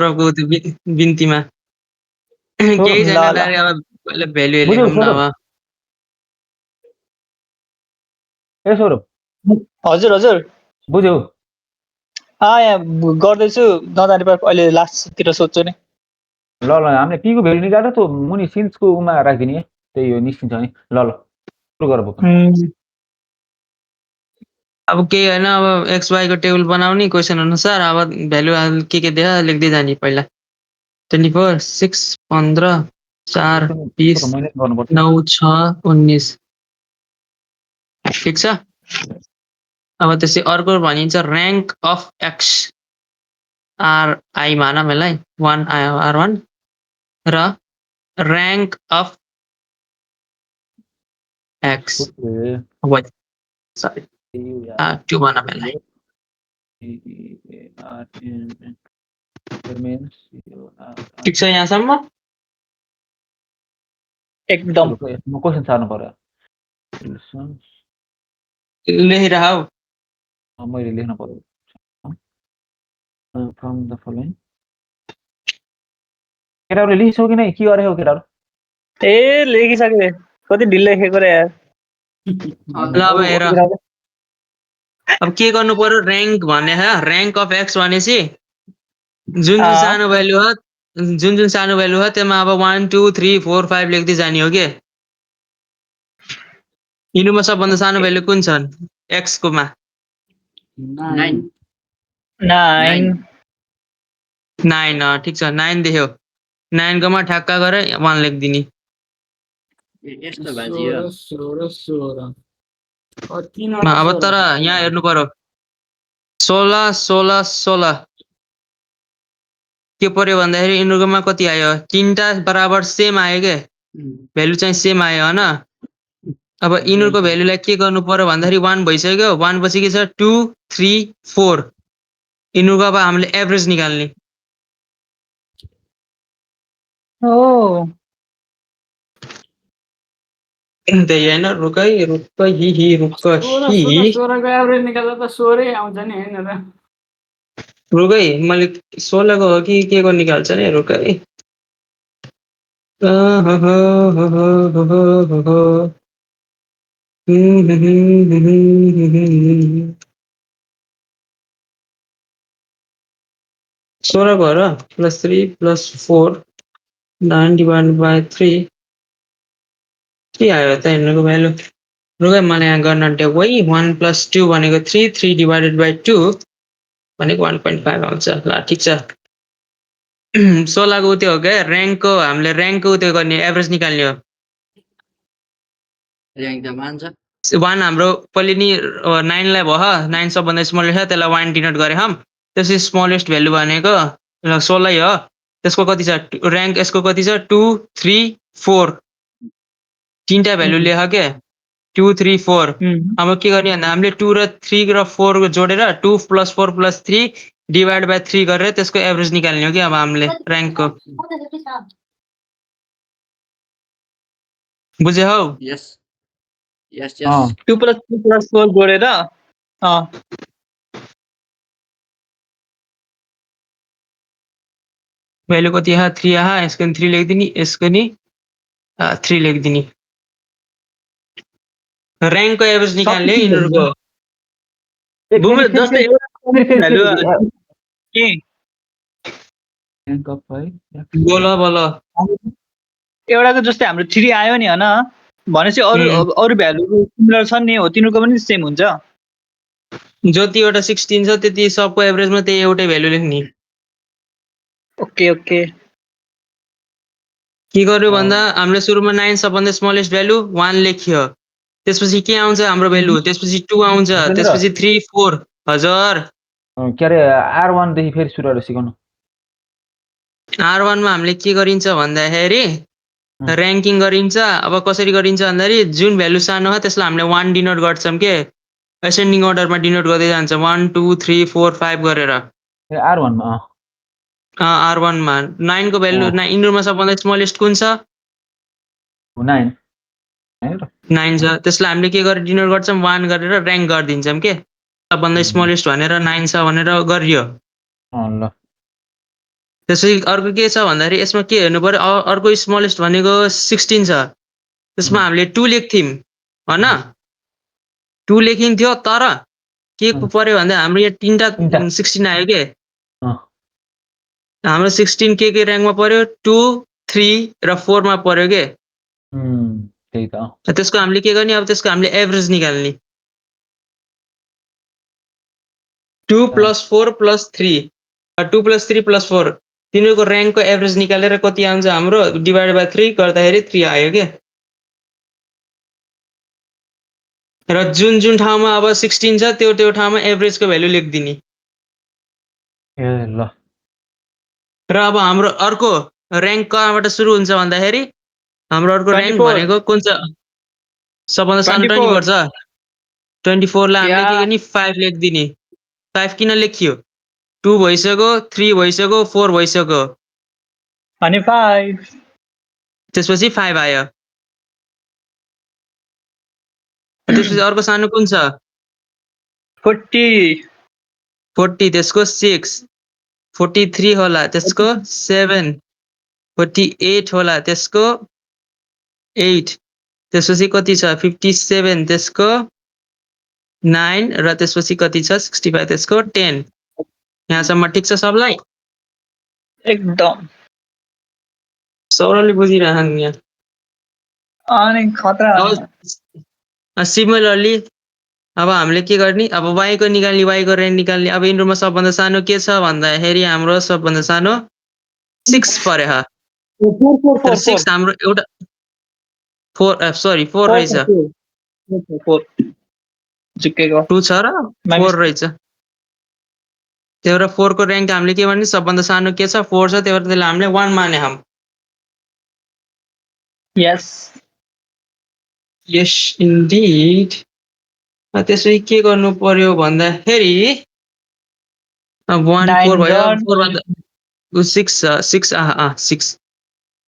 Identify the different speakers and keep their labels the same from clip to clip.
Speaker 1: सौरभको त्यो बिन्तीमा केही छैन
Speaker 2: ल
Speaker 1: दाइ, अब पहिला भ्यालु
Speaker 3: बुझ्यौ
Speaker 1: लेखौँ न
Speaker 3: सौरभ?
Speaker 1: अब।
Speaker 3: ए सौरभ
Speaker 2: हजुर हजुर
Speaker 3: बुझ्यौ?
Speaker 2: यहाँ गर्दैछु, नजाने पर अहिले लास्टतिर सोध्छु नि।
Speaker 3: ल ल हामीले पीको भ्यालु निकालेर त्यो मुनि सिन्सको उमा राखिदिने है, त्यही हो निस्किन्छ नि। ल ल सुरु गर बोक्न।
Speaker 1: अब केही होइन, अब एक्स वाईको टेबल बनाउने क्वेसन अनुसार अब भ्यालु के देखा लेख्दै जाने पहिला। 24, 6, 15, 4, 20,
Speaker 3: मैले गर्नुपर्छ।
Speaker 1: 9, 6, 19 ठिक छ। अब त्यसै अर्को भनिन्छ ऱ्याङ्क अफ एक्स, आरआई मानौँ यसलाई 1 R1 र ऱ्याङ्क अफ एक्स सरी 2 भनौँ यसलाई। ठिक छ यहाँसम्म?
Speaker 2: एकदम
Speaker 3: म क्वेसन सार्नु पर्यो।
Speaker 1: लेखिरह हौ।
Speaker 3: मैले लेख्नु पर्यो। From the following. केटाहरूले लेखिसक्यो कि नै, के गरे हो केटाहरू?
Speaker 2: ए लेखिसके, कति ढिलो लेखेको रे यार।
Speaker 1: ल अब हेर, अब के गर्नु पर्यो, ऱ्याङ्क भन्ने ऱ्याङ्क अफ एक्स भनेपछि जुन सानो भ्यालु हो त्यसमा अब 1 2 3 4 5 लेख्दै जाने हो के। यिनीमा सबभन्दा सानो भ्यालु कुन छ एक्स कोमा? 9 ठिक छ। 9 देख्यो, 9 कोमा ठ्याक्क गरे 1 लेखिदिने। अब तर यहाँ हेर्नु पर्यो 16 16 16 के पर्यो भन्दाखेरि यिनीहरूकोमा कति आयो, तीनटा बराबर सेम आयो के, भ्यालु चाहिँ सेम आयो होइन। अब यिनीहरूको भ्यालुलाई के गर्नु पर्यो भन्दाखेरि 1 भइसक्यो, 1 पछि के छ 2 3 4, यिनीहरूको अब हामीले एभरेज निकाल्ने। त्यही होइन, रुक हि रुक है, मैले 16 को हो कि के को निकाल्छ नि, रुक है। 16 को हो र, +3 + 4 9 डिभाइडेड बाई 3 के आयो त यिनीहरूको भ्यालु? रुक मलाई यहाँ गर्न टेउ है। 1 + 2 भनेको 3, 3 डिभाइडेड बाई 2 भनेको 1.5 आउँछ। ल ठिक छ। 16 को त्यो हो क्या, ऱ्याङ्कको हामीले ऱ्याङ्कको त्यो गर्ने एभरेज निकाल्ने हो। ऱ्याङ्क त मान्छ 1 हाम्रो पहिले नि 9 लाई भयो, 9 सबभन्दा स्मलेस्ट छ त्यसलाई 1 डिनोट गरे हम। त्यसपछि स्मलेस्ट भ्यालु भनेको 16 हो, त्यसको कति छ ऱ्याङ्क, यसको कति छ 2 3 4, तीनटा भ्यालु लेख के 2 3 4। अब के गर्ने भन्दा हामीले 2 र 3 र 4 को जोडेर 2 + 4 + 3 डिभाइड बाई 3 गरेर त्यसको एभरेज निकाल्ने हो कि अब हामीले ऱ्याङ्कको। बुझ्यौ हौ? यस
Speaker 2: 2 + 2 + 4 जोडेर
Speaker 1: भ्यालु कति आयो 3 आयो, यसको नि 3 लेखिदिने, यसको नि 3 लेखिदिने। ऱ्याङ्कको एभरेज निकाल्ने यिनीहरूको। जस्तै बोल
Speaker 2: एउटाको जस्तै हाम्रो 3 आयो नि होइन, भनेपछि अरू भ्यालु सिमिलर छन् नि, हो तिनीहरूको पनि सेम हुन्छ।
Speaker 1: जतिवटा 16 छ त्यति सबको एभरेजमा त्यही एउटै भ्यालु लेख्ने।
Speaker 2: Okay okay.
Speaker 1: के गर्यो भन्दा हामीले सुरुमा 9 सबभन्दा स्मलेस्ट भ्यालु 1 लेख्यो, त्यसपछि के आउँछ हाम्रो भ्यालु, त्यसपछि 2 आउँछ, त्यसपछि 3 4। हजुर
Speaker 3: के अरे R1 देखि फेरि सुरु गरेर सिकाउनु।
Speaker 1: R1 मा हामीले के गरिन्छ भन्दाखेरि ऱ्याङ्किङ गरिन्छ। अब कसरी गरिन्छ भन्दाखेरि जुन भ्यालु सानो हो त्यसलाई हामीले 1 डिनोट गर्छौँ के, एसेन्डिङ अर्डरमा डिनोट गर्दै जान्छ 1 2 3 4 5 गरेर।
Speaker 3: R1 मा
Speaker 1: R1 मा 9 को भ्यालु, यिनीहरूमा सबभन्दा स्मलेस्ट कुन छ
Speaker 3: 9
Speaker 1: छ, त्यसलाई हामीले के गरेर डिनोट गर्छौँ 1 गरेर ऱ्याङ्क गरिदिन्छौँ के, सबभन्दा स्मलेस्ट भनेर 9 छ भनेर गरियो। त्यसपछि अर्को के छ भन्दाखेरि यसमा के हेर्नु पर्यो अर्को स्मलेस्ट भनेको 16 छ त्यसमा हामीले 2 लेख्थ्यौँ होइन 2 लेखिन्थ्यो तर के पर्यो भन्दा हाम्रो यहाँ
Speaker 3: तिनटा।
Speaker 1: 16 आयो के
Speaker 3: अँ,
Speaker 1: हाम्रो 16 के र्याङ्कमा पर्यो 2 3 र 4 मा पर्यो के
Speaker 3: त्यही त
Speaker 1: त्यसको हामीले के गर्ने अब त्यसको हामीले एभरेज निकाल्ने 2 + 4 + 3 2 + 3 + 4 तिनीहरूको र्याङ्कको एभरेज निकालेर कति आउँछ हाम्रो डिभाइड बाइ 3 गर्दाखेरि 3 आयो के र जुन जुन ठाउँमा अब 16 छ त्यो ठाउँमा एभरेजको भ्यालु लेखिदिने
Speaker 3: ए ल
Speaker 1: र अब हाम्रो अर्को र्याङ्क कहाँबाट सुरु हुन्छ भन्दाखेरि हाम्रो अर्को र्याङ्क
Speaker 2: 24
Speaker 1: भनेको कुन छ सबभन्दा सानो 24 छ 24 लाई हामीले के गर्ने 5 लेखिदिने 5 किन लेखियो 2 भइसक्यो 3 भइसक्यो 4 भइसक्यो
Speaker 2: अनि 5
Speaker 1: त्यसपछि 5 आयो त्यसपछि अर्को सानो कुन छ
Speaker 2: 40
Speaker 1: 40 त्यसको 6 43 होला त्यसको 7 48 होला त्यसको 8 त्यसपछि कति छ 57 त्यसको 9 र त्यसपछि कति छ 65 त्यसको 10 यहाँसम्म ठिक छ सबलाई
Speaker 2: एकदम
Speaker 1: सौरवले बुझिरहन् यहाँ
Speaker 2: अनि खतरा
Speaker 1: सिमिलरली अब हामीले के गर्ने अब वाईको निकाल्ने वाईको र्याङ्क निकाल्ने अब यिनीहरूमा सबभन्दा सानो के छ भन्दाखेरि हाम्रो सबभन्दा सानो 6 पर्यो 6 हाम्रो एउटा 4 रहेछ 2 छ र 4 रहेछ त्यही भएर 4 को र्याङ्क हामीले के भन्ने सबभन्दा सानो के छ 4 छ त्यही भएर त्यसलाई हामीले 1 माने हम
Speaker 2: यस
Speaker 1: यस इन्डिड त्यसपछि के गर्नु पर्यो भन्दाखेरि 1 4 भयो 4 भन्दा 6 6 6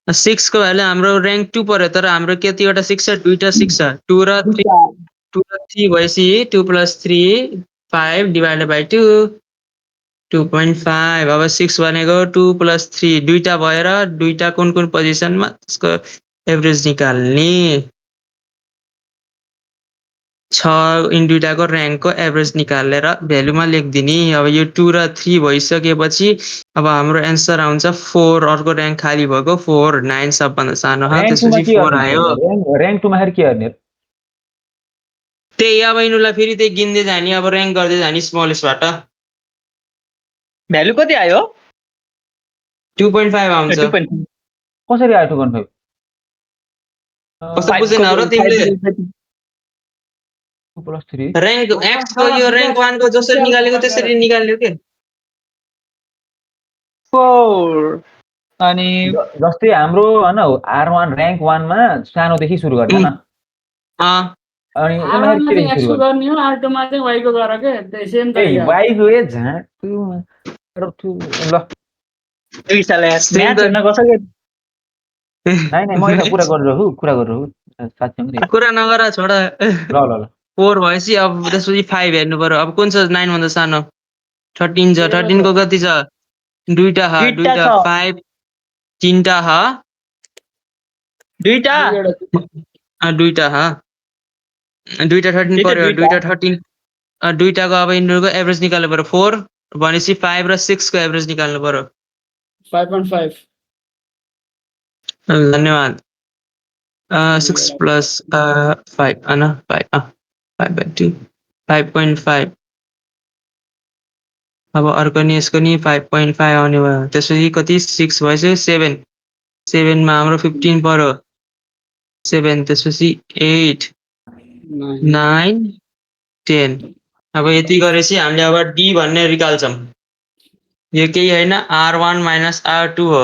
Speaker 1: 6 को भ्यालु हाम्रो र्याङ्क 2 पर्यो तर हाम्रो कतिवटा 6 छ दुईटा 6 छ 2 र 3 भएपछि 2 + 3 5 डिभाइडेड बाइ 2 2.5 अब 6 भनेको 2 + 3 दुईटा भएर दुईटा कुन पोजिसनमा त्यसको एभरेज निकाल्ने 6 इन दुईटाको र्याङ्कको एभरेज निकालेर भ्यालुमा लेखिदिने अब यो 2 र 3 भइसकेपछि अब हाम्रो एन्सर आउँछ 4 अर्को र्याङ्क खाली भएको 4 9 सबभन्दा सानो त्यसपछि 4 आयो
Speaker 3: र्याङ्क 2 मा के गर्ने
Speaker 1: त्यही अब यिनीहरूलाई फेरि त्यही गिन्दै जाने अब र्याङ्क गर्दै जाने स्मलेस्टबाट
Speaker 2: भ्यालु कति आयो
Speaker 1: 2.5 आउँछ
Speaker 3: कसरी आयो 2.5
Speaker 1: कस्तो बुझेन र तिमीले
Speaker 3: 2 + 3
Speaker 1: र्याङ्क एक्स को यो र्याङ्क 1 को जसरी निकालेको त्यसरी निकाल्यो के
Speaker 2: 4 अनि
Speaker 3: जस्तै हाम्रो हैन R1 र्याङ्क 1 मा सानोदेखि सुरु गर्ने हैन अनि
Speaker 4: R1 मा चाहिँ x को गर्ने हो R2 मा चाहिँ y को गर के त्यही सेम तरिका
Speaker 3: y को ए झाटु ल
Speaker 2: दुई साल म्याथ गर्न कसरी
Speaker 3: नाइ म एउटा कुरा गरिरहु साथीसँग
Speaker 1: कुरा नगर छोडा
Speaker 3: ल
Speaker 1: 4 भएपछि अब त्यसपछि 5 हेर्नु पर्यो अब कुन छ 9 भन्दा सानो 13 छ 13 को कति छ दुईटा 5 तीनटा
Speaker 2: दुईटा
Speaker 1: 13 पर्यो दुईटा 13 दुईटाको अब यिनीहरूको एभरेज निकाल्नु पर्यो 4 भनेपछि 5 र 6 को एभरेज निकाल्नु पर्यो
Speaker 4: 5.5
Speaker 1: धन्यवाद 6 + 5 हैन 5/2 5.5 अब अर्को नि यसको नि 5.5 आउने भयो त्यसपछि कति 6 भएपछि 7 मा हाम्रो 15 पर्यो 7 त्यसपछि 8 9 10 अब यति गरेपछि हामीले अब डी भन्ने निकाल्छौँ यो केही हैन R1 - R2 हो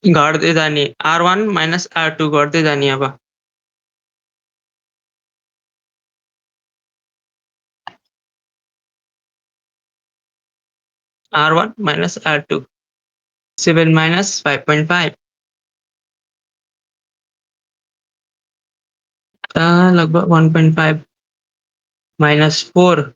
Speaker 1: घट्दै जाने R1 - R2 घट्दै जाने अब R1 - R2 7 - 5.5 लगभग 1.5 -4.5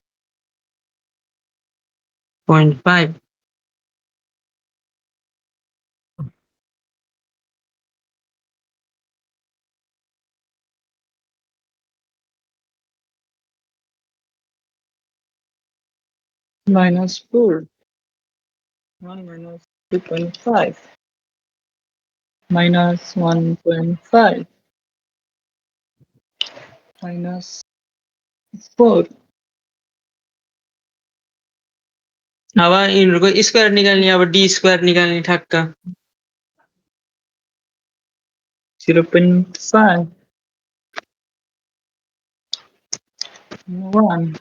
Speaker 2: -4. 1 minus 2.5 minus 1.5 minus 4.
Speaker 1: अब यिनीहरूको स्क्वायर निकाल्ने, अब डी स्क्वायर निकाल्ने ठ्याक्क
Speaker 2: 0.5 1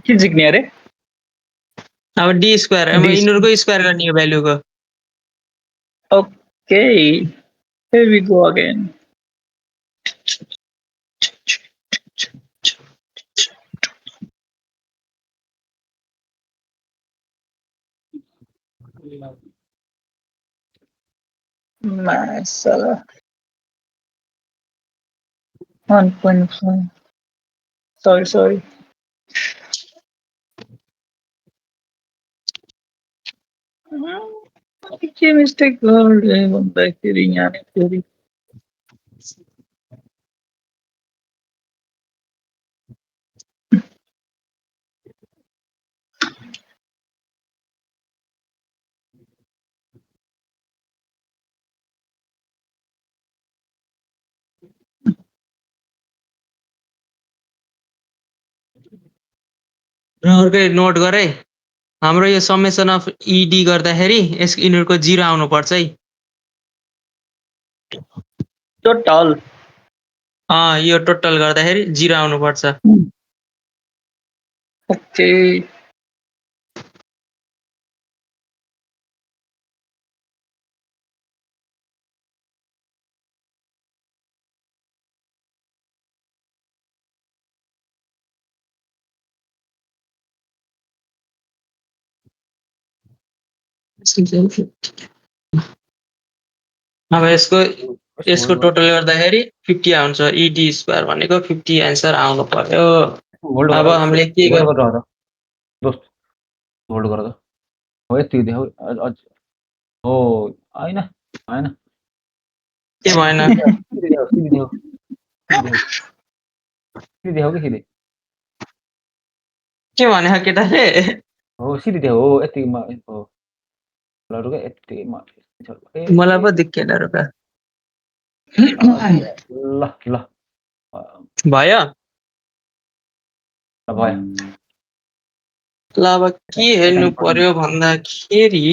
Speaker 2: के जिक्ने अरे
Speaker 1: अब डी स्क्वायर, अब
Speaker 2: D
Speaker 1: यिनीहरूको स्क्वायर गर्ने यो भ्यालुको
Speaker 2: Okay, here we go again. Masala 1.5. Sorry. के मिस्टेक गर्दै भन्दाखेरि यहाँनिर
Speaker 1: र अर्कै नोट गरे हाम्रो यो समेसन अफ इडी गर्दाखेरि यिनीहरूको 0 आउनुपर्छ है।
Speaker 2: टोटल
Speaker 1: यो टोटल गर्दाखेरि 0 आउनुपर्छ।
Speaker 2: ओके
Speaker 1: अब यसको टोटल गर्दाखेरि 50 आउँछ। इडी स्क्वायर भनेको 50 एन्सर आउनु पर्यो। अब हामीले के गर्नु?
Speaker 3: दोस्त होल्ड गर त। हो यति देऊ अझ हो हैन हैन
Speaker 1: के भएन?
Speaker 3: सिधै देऊ कि सिधै
Speaker 1: के भने केटाले?
Speaker 3: हो सिधै देऊ हो यतिमा हो ल रुक यतिमा
Speaker 1: मलाई पो दिक्केन रुका।
Speaker 3: ल ल
Speaker 1: भयो?
Speaker 3: ल भयो।
Speaker 1: ल अब के हेर्नु पर्यो भन्दाखेरि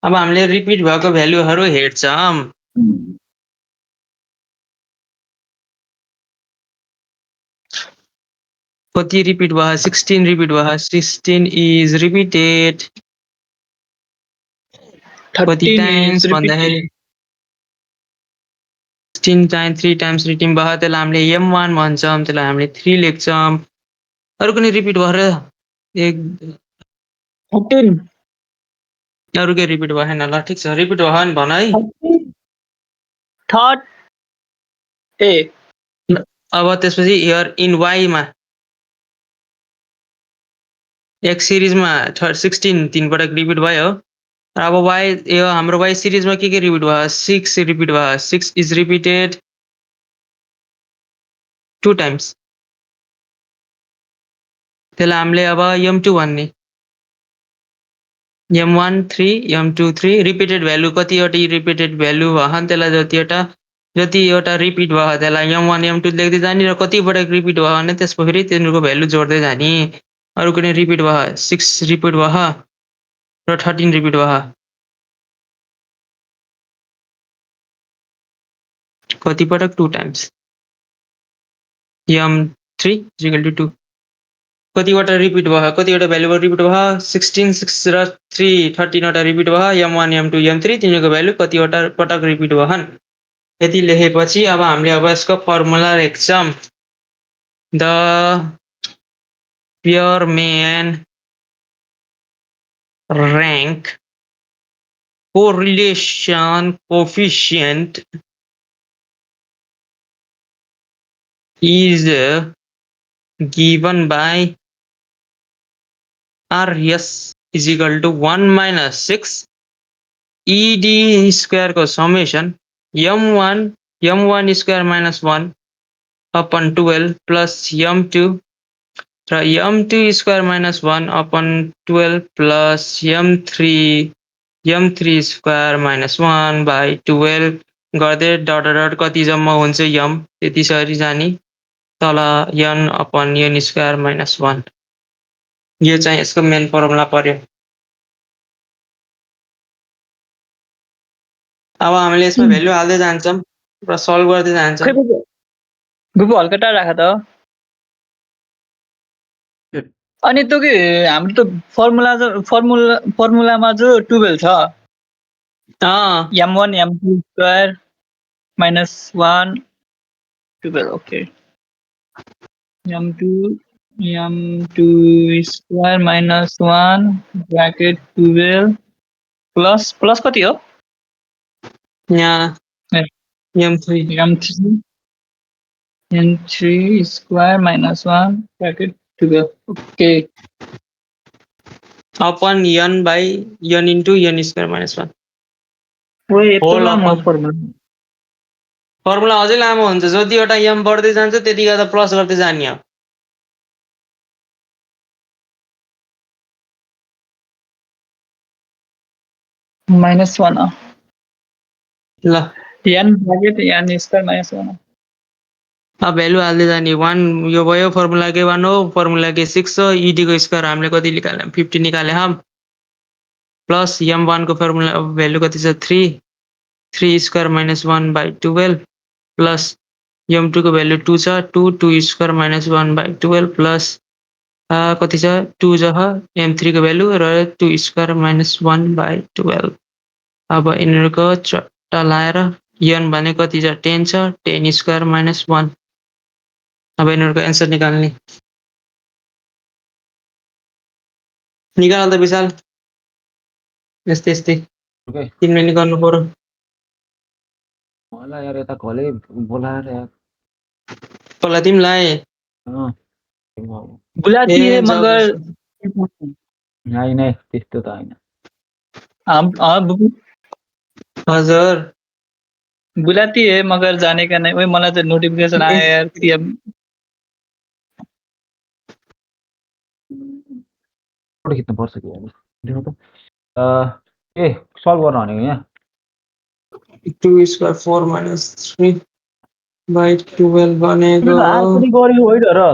Speaker 1: अब हामीले रिपिट भएको भ्यालुहरू हेर्छौँ। कति रिपिट भयो? 16 रिपिट भयो। 16 इज रिपिटेड। कति टाइम्स भन्दाखेरि 16 टाइम्स 3 टाइम्स रिपिट भयो। त्यसलाई हामीले m1 भन्छौँ। त्यसलाई हामीले 3 लेख्छौँ। अरु कुनै रिपिट भएर
Speaker 2: 14
Speaker 1: अरु के रिपिट भएन? ल ठिक छ, रिपिट भयो भने भन है।
Speaker 2: थर्ड ए
Speaker 1: अब त्यसपछि हियर इन वाइ मा एक्स सिरिजमा 16 3 पटक रिपिट भयो। अब वाइ यो हाम्रो वाइ सिरिजमा के रिपिट भयो? 6 रिपिट भयो। 6 इज रिपिटेड 2 टाइम्स। त्यसलाई हामीले अब m2 भन्ने। m1 3 m2 3 रिपिटेड भ्यालु कतिवटा रिपिटेड भ्यालु भयो त्यसलाई जतिवटा रिपिट भयो त्यसलाई m1 m2 लेख्दै जाने र कति पटक रिपिट भयो भने त्यसको फेरि तिनीहरूको भ्यालु जोड्दै जाने। अरु कुनै रिपिट भयो? 6 रिपिट भयो र 13 रिपिट भयो। कति पटक? 2 टाइम्स। m3 = 2। कतिवटा रिपिट भयो? कतिवटा भ्यालुबाट रिपिट भयो? 16 6 र 3 13 वटा रिपिट भयो। m1 m2 m3 तिनीहरूको भ्यालु कतिवटा पटक रिपिट भएन। यति लेखेपछि अब हामीले अब यसको फर्मुला लेख्छौँ। The Spearman rank correlation coefficient is given by Rs is equal to 1 minus 6 ED square को summation m1 square minus 1 upon 12 plus m2 र m2 square minus 1 upon 12 plus m3 square minus 1 by 12 गर्दै dot dot कति जम्मा हुन्छ m त्यसरी जाने तल n upon n square minus 1 यो चाहिँ यसको मेन फर्मुला पर्यो अब हामीले यसमा भ्यालु हाल्दै जान्छौं र सल्भ गर्दै जान्छौं
Speaker 2: बुबु हल्का टाढा राख त अनि त्यो के हाम्रो त फर्मुलामा जो 12 छ m1 m2 square minus 1 12 okay m2 square minus 1 bracket 12 plus कति हो
Speaker 1: यहाँ
Speaker 2: m3 square minus 1 bracket 12 okay
Speaker 1: upon n by n into n square minus 1
Speaker 2: ओए यत्रो लामो
Speaker 1: फर्मुला अझै लामो हुन्छ जतिवटा m बढ्दै जान्छ त्यति गर्दा प्लस गर्दै जाने हो
Speaker 2: -1
Speaker 1: ल
Speaker 2: n bracket n square minus 1
Speaker 1: अब भ्यालु हाल्दै जाने 1 यो भयो फर्मुला के 1 हो फर्मुला के 6 हो ed को स्क्वायर हामीले कति निकाल्ने 50 निकाले हम प्लस m1 को फर्मुला भ्यालु कति छ 3 square minus 1 by 12 plus m2 को भ्यालु 2 छ 2 स्क्वायर minus 1 by 12 प्लस कति छ 2 जह m3 को भ्यालु र 2 स्क्वायर minus 1 by 12 अब यिनीहरुको चट्टा लाएर n भने कति छ 10 छ 10 स्क्वायर minus 1 अब यिनीहरुको आन्सर निकाल्ने निकाल त विशाल यस्तै यस्तै तिमीले निकाल्नु पर्यो
Speaker 3: मलाई यार यता घले बोलाएर यार
Speaker 1: पहिला तिमीलाई
Speaker 2: बुलाती है मगर
Speaker 3: होइन त्यस्तो त होइन
Speaker 1: हजुर
Speaker 2: बुलाती है मगर जाने का नहीं वही मलाई त नोटिफिकेसन आयो यार कि
Speaker 3: फोटो खिच्नु पर्छ कि यार ए सल्भ गर्न भनेको यहाँ
Speaker 1: 2 स्क्वायर 4 minus 3 by 12 भनेको
Speaker 3: आर्कनी गर्यो होइन र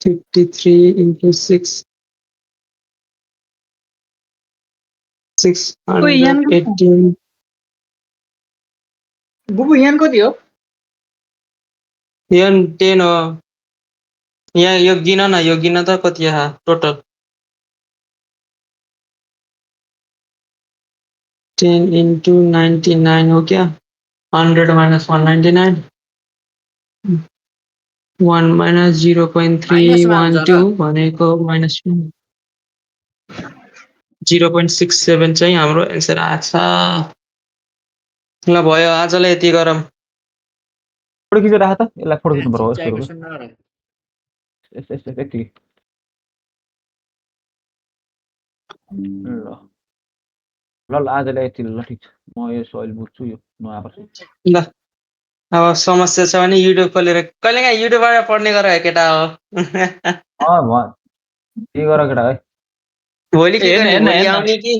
Speaker 1: 53 into 6 618
Speaker 2: बुबु यहाँ कति हो
Speaker 1: यहाँ 10 हो यहाँ यो गिन न यो गिन त कति आहा टोटल 10 into 99 हो क्या 100 minus 199 1 minus 0.312 भनेको minus 0.67 चाहिँ हाम्रो आन्सर आछ ल भयो आजलाई यति गरौँ
Speaker 3: फोटो खिचेर राख त यसलाई फोटो खिच्नु पर्यो यति ल आजलाई यति ल ठिक छ म यो सहिले बुझ्छु यो नआएको
Speaker 1: ल अब समस्या छ भने युट्युब खोलेर कहिलेकाहीँ युट्युबबाट पढ्ने गर केटा हो
Speaker 3: के गर केटा है
Speaker 1: भोलि के गर्ने भोलि आउने कि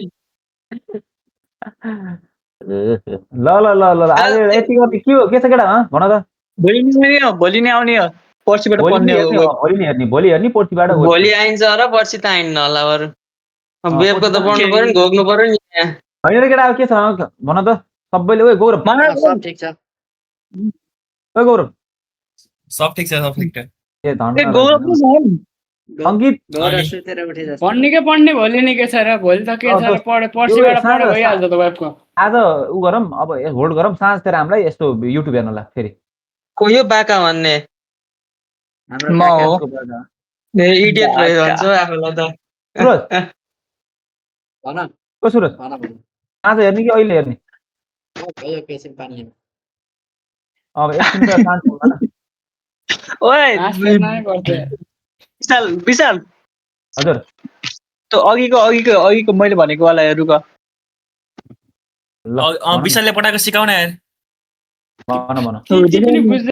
Speaker 3: ल आज यति गर्ने के हो के छ केटा भन त
Speaker 2: भोलि नै आउने हो पर्सिबाट पढ्ने हो
Speaker 3: भोलि हेर्ने पर्सिबाट
Speaker 1: भोलि आइन्छ र पर्सि त आइन्न होला बरु वेबको त पढ्नु पर्यो नि घोक्नु पर्यो नि
Speaker 3: होइन रे केटा के छ भन त सबैले ओए गौरव
Speaker 5: सब ठीक छ
Speaker 3: ओए गौरव
Speaker 5: सब ठीक छ
Speaker 3: ए धन
Speaker 2: सङ्गीत
Speaker 5: सुतेर उठे जस्तो
Speaker 4: पढ्ने भोलि नै के छ र भोलि त के छ र पर्सिबाट पढ्यो भइहाल्छ त वेबको
Speaker 3: आज उ गरौँ अब होल्ड गरौँ साँझतिर हामीलाई यस्तो युट्युब हेर्नला फेरि
Speaker 1: को यो बाका भन्ने
Speaker 2: म हो
Speaker 1: इडियट रह्यो भन्छ आफूलाई त
Speaker 3: सुरज
Speaker 5: भन
Speaker 3: ओ सुरज आज हेर्ने कि अहिले हेर्ने
Speaker 5: भयो पेसेन्ट पानी
Speaker 3: अब एकछिन त शान्त हुनु न।
Speaker 2: ओए
Speaker 4: आस्ते नै गर्थे
Speaker 2: विशाल
Speaker 3: हजुर
Speaker 2: त्यो अघिको मैले भनेको वाला रुक
Speaker 3: ल
Speaker 6: विशालले पठाएको सिकाउन यार
Speaker 3: भन
Speaker 4: के पनि बुझ्दै